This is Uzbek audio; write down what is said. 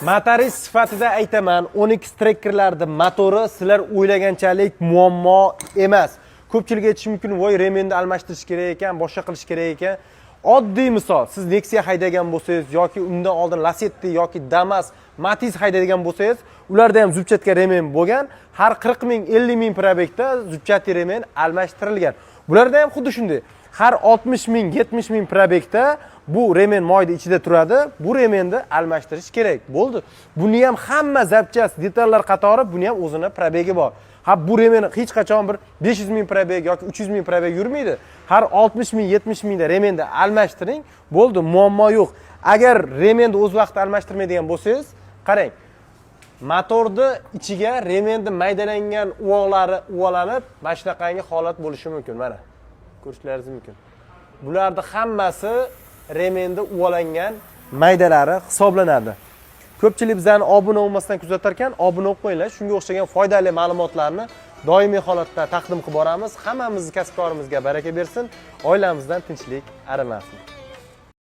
Motorist sifatida aytaman, Onix Trackerlarni motori sizlar o'ylaganchalik muammo emas. Ko'pchilik aytishi mumkin, voy, ремень ni almashtirish kerak ekan, boshqa qilish kerak ekan. Oddiy misol, siz Nexia haydagan bo'lsangiz yoki undan oldin Lacetti yoki Damas, Matiz haydaydigan bo'lsangiz, ularda ham зубчатка ремень bo'lgan. Har 40 ming, 50 ming пробег da зубчатый ремень almashtirilgan. Bularda ham xuddi shunday. Har 60 ming, 70 ming пробег da bu ремень moyni ichida turadi. Bu ремень ni almashtirish kerak. Bo'ldi. Buni ham hamma запчасть, detallar qatori buni ham o'zini пробег i bor. Ha, bu ремень hech qachon bir 500 ming пробег yoki 300 ming пробег yurmaydi. Har 60 ming, 70 mingda ремень ni almashtiring, bo'ldi, muammo yo'q. Agar ремень ni o'z vaqtida almashtirmaydigan bo'lsangiz, qarang, motorni ichiga ремень ni maydalangan uvoqlari uvalanib, mana shunaqangi holat bo'lishi mumkin. Mana, ko'rishlaringiz mumkin. Bularni hammasi ремень ni uvalangan maydalari hisoblanadi. Ko'pchilik bizlarni obuna bo'lmasdan kuzatar ekan, obuna bo'lib qo'yinglar. Shunga o'xshagan foydali ma'lumotlarni doimiy holatda taqdim qilib boramiz. Hammamizni kasb-korimizga baraka bersin, oilamizdan tinchlik arimasin.